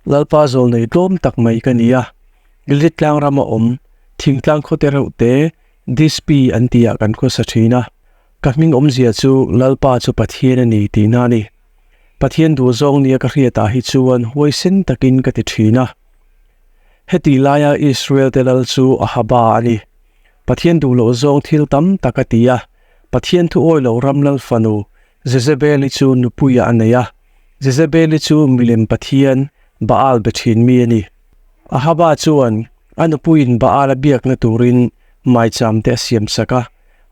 Lalpa zawlnei tlawm tak mai ka ni a, Gilead tlang rama awm thingtlang khawte reuh te Dispi an tihah kan khawsa thin a, ka hming awmzia chu Lalpa chu Pathian a ni tihna a ni. Pathian duhzawng nia ka hriatah hi chuan huaisen takin ka ti thin a. Heti laia Israel te lal chu Ahaba a ni. Pathian duh loh zawng thil tam tak a ti a, Pathian thu awi lo ram lal fanu Jezebel-i chu nupuiah a nei a. Jezebel-i chu milem pathian Baal be thin mi a ni. Ahaba chuan a nupuiin Baal a biakna turin maicham te a siam sak a,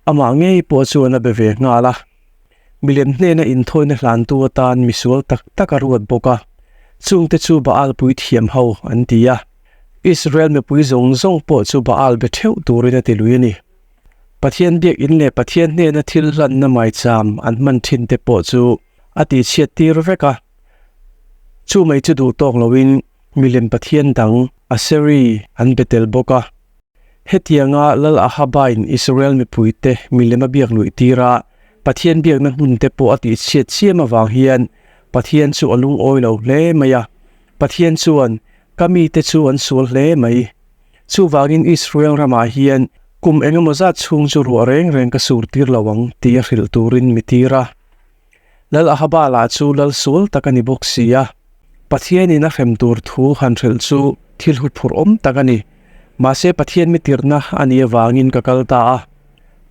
amah ngei pawh chuan a be ve nghal a. Milem hnena inthawina hlantu atan misual tak tak a ruat bawk a, chungte chu Baal puithiam ho an ti a. Israel mipui zawng zawng pawh chu Baal be theuh turin a ti lui a ni. Pathian biakinn leh Pathian hnena thil hlanna maicham an hman thin te pawh chu a tihchhiat tir vek a. Chu mai chu duh tawk loin milem Pathian dang Aseri an be tel bawk a. Hetianga Lal Ahabain Israel mipuite milem a biak luih tir a, Pathian biakna hmun te pawh a tihchhiat chiam avang hian Pathian chu a lungawi lo hle mai a. Pathian chuan, Ka mite chu an sual hle mai. Chuvangin Israel ramah hian kum eng emaw zat chhung chu ruah reng reng ka sur tir lo ang tih a hrilh turin mi tir a. Lal Ahaba lah chu lal sual tak a ni bawk si a. Pathianin a hrem tur thu han hrilh chu thil huphurh awm tak a ni. Mahse Pathian mi tirhna a nih avangin ka kal ta a.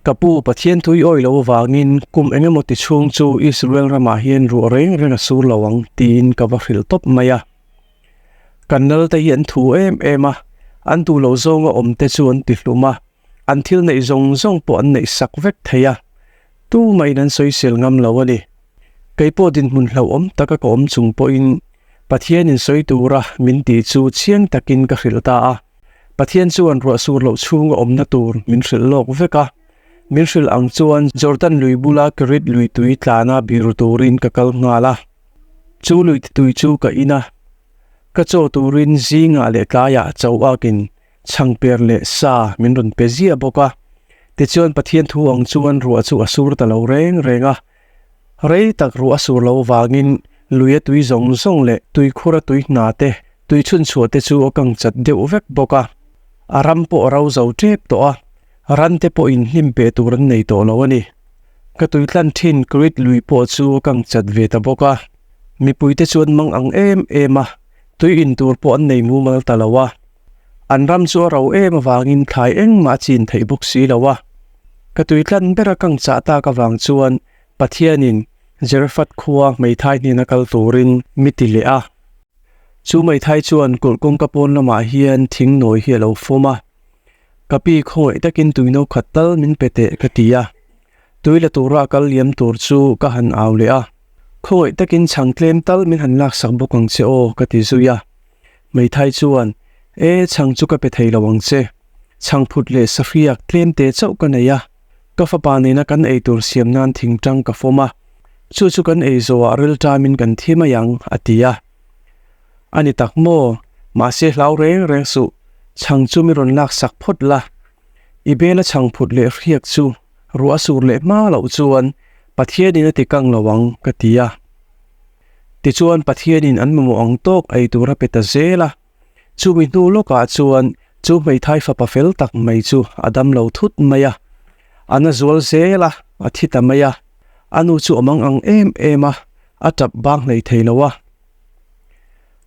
Ka pu, Pathian tui awi lo avangin kum eng emaw ti chhung chu Israel ramah hian ruah reng reng a sur lo ang tiin ka va hrilh tawp mai a. Kan lal te hi an thu em em a, an duh loh zawnga awm te chu an ti hlum a, an thil neih zawng zawng pawh an neih sak vek thei a, tumah-in an sawisel ngam lo a ni. Kei pawh dinhmun hlauhawm taka ka awm chung pawhin Pathianin sawi tura min tih chu chiang takin ka hrilh ta a, Pathian chuan ruah sur loh chhunga awmna tur min hrilh lawk vek a, min hrilh ang chuan Jordan lui bula Kerit lui tui tlana biru turin ka kal nghal a. Chu lui tui chu ka in a, ka chaw turin zingah leh tlaiah chauhakin chhangper leh sa min rawn pe ziah bawk a. Tichuan Pathian thu ang chuan ruah chu a sur ta lo reng reng a. Rei tak ruah a sur lo vangin luia tui zawng zawng leh tuikhura tui hna te, tui chhunchhuah te chu a kang chat deuh vek bawk a. A ram pawh a ro zo tep tawh a, ran te pawhin hnim pe tur an nei tawh lo a ni. Ka tui tlan thin Krit lui pawh chu a kang chat ve ta bawk a, mipuite chu an mang ang em em a, tui in tur pawh an nei mumal ta lo a. An ram chu a ro em avangin thlai engmah a chin theih bawk si lo a. Ka tui tlan ber a kang chah tak avang chuan Pathianin Zarephath khua hmeithai hnena kal turin mi ti leh a. Chu hmeithai chuan kulh kawngka pawn lamah hian thing nawi hi a lo fawm a. Ka pi khawngaih takin tui no khat tal min pe teh ka ti a, tui la tura a kal liam tur chu ka han au leh a, khawngaih takin chhang tlem tal min han laksak bawk ang che aw ka ti zui a. Meithai chuan, E chhang chu ka pe thei lo ang che, chhang phut leh sahriak tlem te chauh ka nei a, ka fapa nena kan ei tur siam nan thingtang ka fawm a, chu chu kan ei zawhah rilṭamin kan thi mai ang a ti a. A ni tak maw? Mahse hlau reng reng suh, chhang chu mi rawn lak sak phawt la. I bela chhang phut leh hriak chu ruah a sur leh hma loh chuan Pathianin a ti kang lo ang ka ti a. Tichuan Pathianin an mamawh ang tawk ei tur a pe ta zel a. Chumi hnu lawkah chuan chu hmeithai fapa fel tak mai chu a dam lo thut mai a. A na zual zel a, a thi ta mai a. A nu chu a mang ang em em a, a tap bang hlei thei lo a.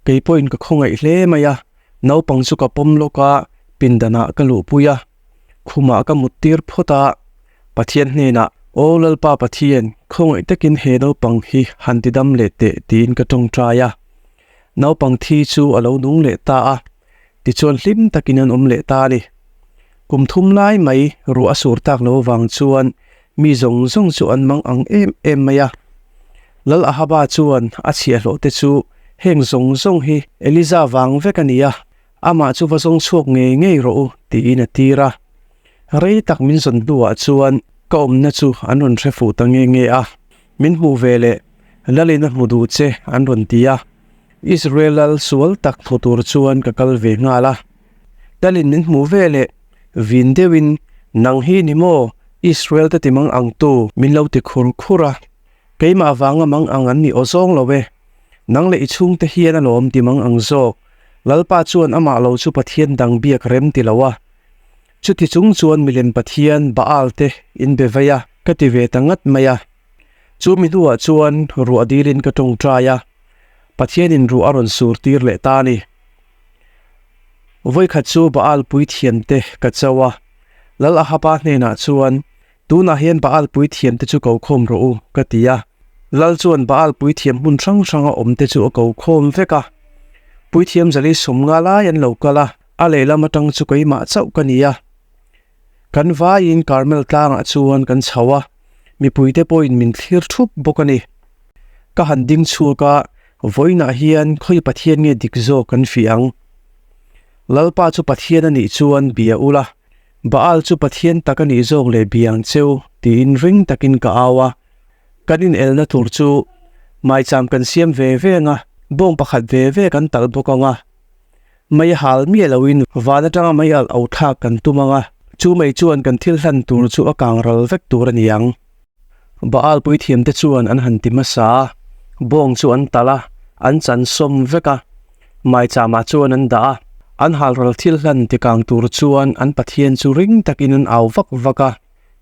Kei pawhin ka khawngaih hle mai a, naupang chu ka pawm lawk a, pindanah ka luhpui a, khumah ka mut tir phawt a, Pathian hnenah, Aw Lalpa Pathian, khawngaih takin he naupang hi han ti dam leh teh tiin ka tawngtai a. Naupang thi chu a lo nung leh ta a, tichuan hlim takin an awm leh ta a ni. Kum thum lai mai ruah a sur tak lo avang chuan mi zawng zawng chu an mang ang em em mai a. Lal Ahaba chuan a chhiahhlawh te chu heng zawng zawng hi Eliza vang vek a ni a, amah chu va zawng chhuak ngei ngei rawh u tiin a tir a. Rei tak min zawn hnuah chuan ka awmna chu an rawn hre fuh ta nge nge a, min hmuh ve leh Lalin a hmu duh che an rawn ti a. Israel lal sual tak hmu tur chuan ka kal ve nghal a. Lalin min hmuh ve leh vin deuhin nang hi ni maw Israel te timang ang tu min lo ti khur khur a. Keimah vanga mang ang an ni aw zawng lo e. Nang leh i chhungte hian alawm ti mang ang zawk. Lalpa chuan amah lo chu Pathian dang biak rem ti lo a. Chuti chung chuan milem Pathian Baal te in be vei a, ka ti ve ta ngat mai a. Chu mi hnuah chuan ruah dilin ka tawngtai a, Pathianin ruah a rawn sur tir leh ta a ni. Vawikhat chu Baal puithiamte ka cho a, Lal Ahaba hnenah chuan, Tunah hian Baal puithiamte chu ko khawm rawh u, ka ti a. Lal chuan Baal puithiam hmun hrang hranga awmte chu a ko khawm vek a. Puithiam zali sawmnga lai an lo kal a, a lehlam atang chu keimah chauh ka ni a. Kan vaiin Karmel tlangah chuan kan chho a, mipuite pawhin min thlir thup bawk a ni. Ka han ding chhuak a, vawiinah hian khawi Pathian nge dik zawk kan fih ang? Lalpa chu Pathian a nih chuan bia ula, Baal chu Pathian tak a nih zawk leh bia ang cheu tiin ring takin ka au a. Kan inelna tur chu maicham kan siam ve ve ang a, bawng pakhat ve ve kan talh bawk ang a. Mei a hal miah loin van atanga mei alh au thlak kan tum ang a, chu mei chuan kan thil hlan tur chu a kang ral vek tur a ni ang. Baal puithiamte chuan an han ti hmasa a, bawng chu an talh a, an chan sawm vek a, maicham-ah chuan an dah a. An hal ral thil hlan ti kang tur chuan an Pathian chu ring takin an au vak vak a,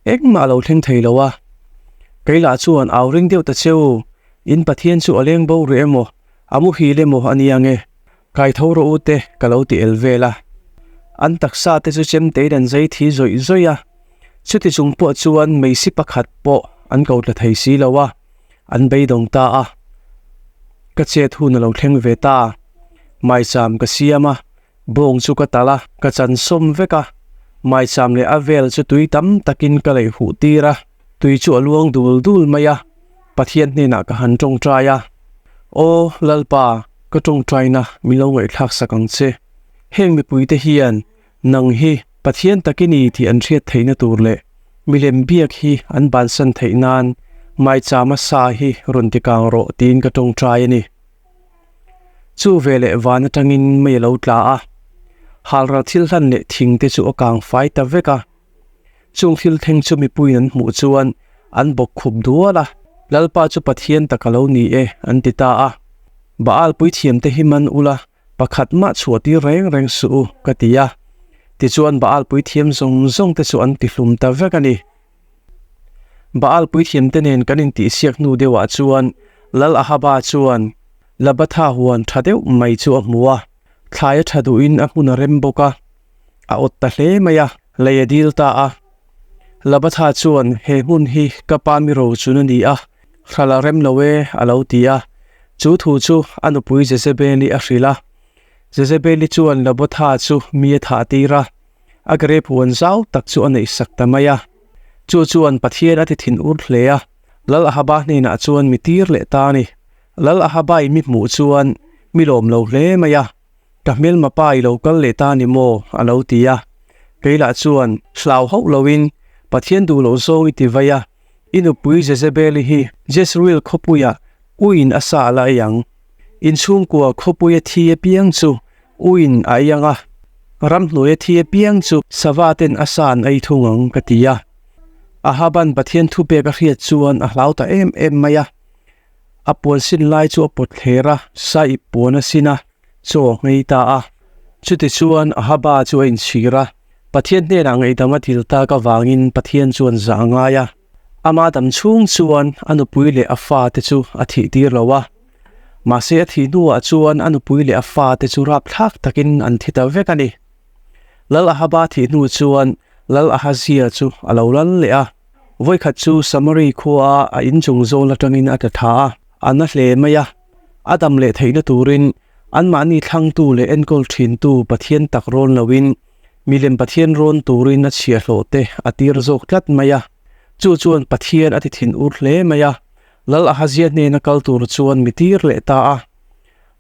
engmah a lo thleng thei lo a. Kei lah chuan au ring deuh ta che u, in Pathian chu a leng bo rih emaw, a muhil emaw a nia nge? Kai tho rawh u te ka lo ti el vel a. An taksa te chu chemtein an zai thi zawih zawih a. Chuti chung pawh chuan meisi pakhat pawh an ko tla thei si lo a, an beidawng ta a. Ka chet hun a lo thleng ve ta. Maicham ka siam a, bawng chu ka talh a, ka chan sawm vek a. Maicham leh a vel chu tui tam takin ka leih huh tir a, tui chu a luang dul dul mai a. Pathian hnenah ka han tawngtai a, Aw Lalpa, ka tawngtaina min lo ngaihthlak sak ang che. Heng mipuite hian nang hi Pathian tak i ni tih an hriat theihna tur leh milem biak hi an bansan theih nan maichama sa hi rawn ti kang rawh tiin ka tawngtai a ni. Chu veleh van atangin mei a lo tla a, halral thil hlan leh thing te chu a kang fai ta vek a. Chung thil thleng chu mipuiin an hmuh chuan an bawk khup dual a, Lalpa chu Pathian tak a lo ni e, an ti ta a. Baal puithiamte hi man ula, pakhat mah chhuah tir reng reng suh u, ka ti a. Tichuan Baal puithiam zawng zawng te chu an ti hlum ta vek a ni. Baal puithiamte nen kan intihsiak hnu deuhah chuan Lal Ahaba chuan Labatha huan tha deuh mai chu a hmu a, thlai a tha duhin a hmun a rem bawk a. A awt ta hle mai a, lei a dil ta a. Labatha chuan, He hmun hi ka pa mi ro chun a ni a, hral a rem lo e, a lo ti a. Chu thu chu a nupui Jezebeli a hrilh a. Jezebeli chuan Labatha chu mi a thah tir a, a grep huan zau tak chu a neih sak ta mai a. Chu chuan Pathian a ti thin ur hle a, Lal Ahaba hnenah chuan mi tir leh ta a ni. Lal Ahaba i mi hmuh chuan mi lawm lo hle mai a. Ka hmelma pa i lo kal leh ta ni maw? a lo ti a. Keilah chuan hlau hauh loin, Pathian duh loh zawng i ti vai a, i nupui Jezebeli hi Jezreel khawpuiah uiin a sa la ei ang. Inchhungkua khawpuia thi apiang chu uiin a ei ang a, ramhnuaia thi apiang chu sava ten a sa an ei thung ang, ka ti a. Ahaban Pathian thupek a hriat chuan a hlau ta em em mai a. A puan sin lai chu a pawt thler a, sa ip puan a sin a, chaw a nghei ta a. Chutichuan Ahaba chu a inchhir a, Pathian hnenah ngaihdam a dil tak avangin Pathian chuan zah a ngai a. Ama dam chhung chuan a nupui leh a fate chu a thih tir lo a. Mahse a thih hnuah chuan a nupui leh a fate chu rapthlak takin an thi ta vek a ni. Lal Ahaba thih hnu chuan Lal Ahazia chu a lo lal leh a. Vawikhat chu Samari khua a inchung zawl atangin a tla tha a, a na hle mai a. A dam leh theihna turin anmahni thlangtu leh enkawl thintu Pathian tak rawn loin milem Pathian rawn turin a chhiahhlawh te a tir zawk tlat mai a. Chu chuan Pathian a ti thin ur hle mai a, Lal Ahazia hnena kal tur chuan mi tir leh ta a.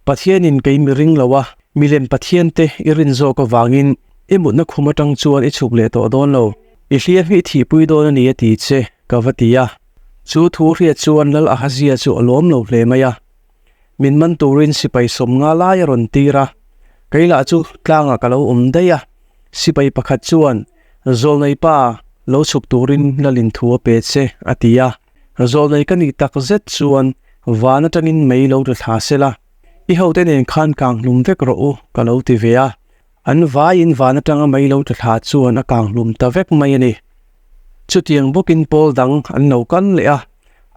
Pathianin kei mi ring lo a, milem Pathiante i rin zawk avangin i mutna khum atang chuan i chhuk leh tawh dawn lo. I hliam hi i thihpui dawn a ni a ti che, ka va ti a. Chu thu hriat chuan Lal Ahazia chu a lawm lo hle mai a. Min man turin sipai sawmnga lai a rawn tir a. Kei lah chu tlangah ka lo awm daih a. Sipai pakhat chuan, Zawlnei pa, lo chhuk turin Lalin thu a pe che, a ti a. Zawlnei ka nih tak zet chuan. Van atangin mei lo tla thla sela, i hote nen khan kang hlum vek rawh u, ka lo ti ve a. An vaiin van atanga mei lo tla thla chuan a kang hlum ta vek mai a ni. Chutiang bawkin pawl dang an lo kal leh a,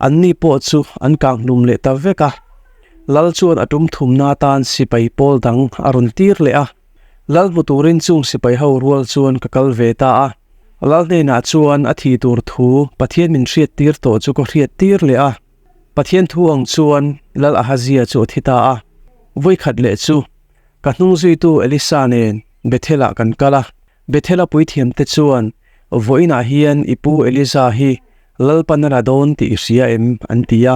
anni pawh chu an kang hlum leh ta vek a. Lal chuan a tum thumna atan sipai pawl dang a rawn tir leh a. Lal hmu turin chung sipai ho rual chuan ka kal ve ta a. Lal hnenah chuan a thi tur thu Pathian min hriat tir tawh chu ka hriat tir leh a. Pathian thu ang chuan Lal Ahazia chu a thi ta a. Vawikhat leh chu ka hnung zuitu Elisa nen Bethel-ah kan kal a. Bethel-a puithiamte chuan, Vawiinah hian i pu Elisa hi Lalpan a la dawn tih i hria em? an ti a.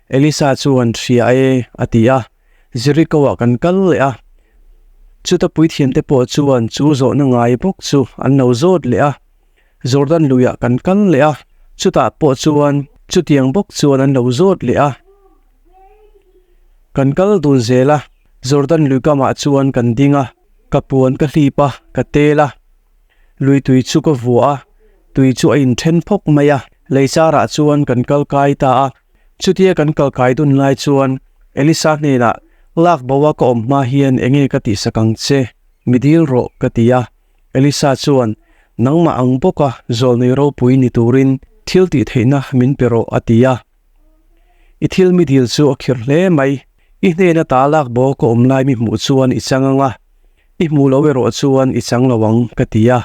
Elisa chuan, Hria e, a ti a. Jeriko-ah kan kal leh a. Chuta puithiamte pawh chuan chu zawhna ngai bawk chu an lo zawt leh a. Jordan luiah kan kal leh a, chutah pawh chuan chutiang bawk chuan an lo zawt leh a. Kan kal dun zel a, Jordan lui kamah chuan kan ding a, ka puan ka hlip a, ka tel a. Lui tui chu ka vuah a, tui chu a inthen phawk mai a, lei charah chuan kan kal kai ta a. Chutia kan kal kai dun lai chuan Elisa hnenah, Lak bo a ka awm hma hian enge ka tihsak ang che, mi dil rawh, ka ti a. Elisa chuan, Nangmah ang bawka zawlnei ropui ni turin thil tih theihna min pe rawh, a ti a. I thil mi dil chu a khirh hle mai. I hnena ta lak bawk ka awm lai mi hmuh chuan i chang ang a, i hmuh loh erawh chuan i chang lo ang, ka ti a.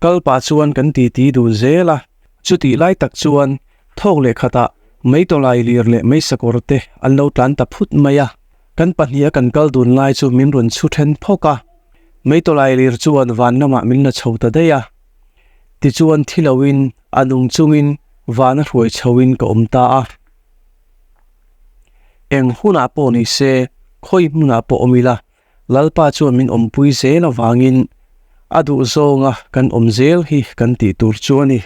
Kal pah chuan kan titi dun zel a. Chutih lai tak chuan thawk leh khatah mei tawlai lir leh mei sakawr te an lo tlan ta phut mai a. Kan pahniha kan kal dun lai chu min rawn chhu then phawk a. Mei tawlai lir chuan van lamah min la chho ta daih a. Tichuan thi loin a nung chungin van a hruai chhoin ka awm ta a. Eng hunah pawh ni se, khawi hmunah pawh awm ila, Lalpa chuan min awmpui zel avangin a duhzawnga kan awm zel hi kan tih tur chu a ni.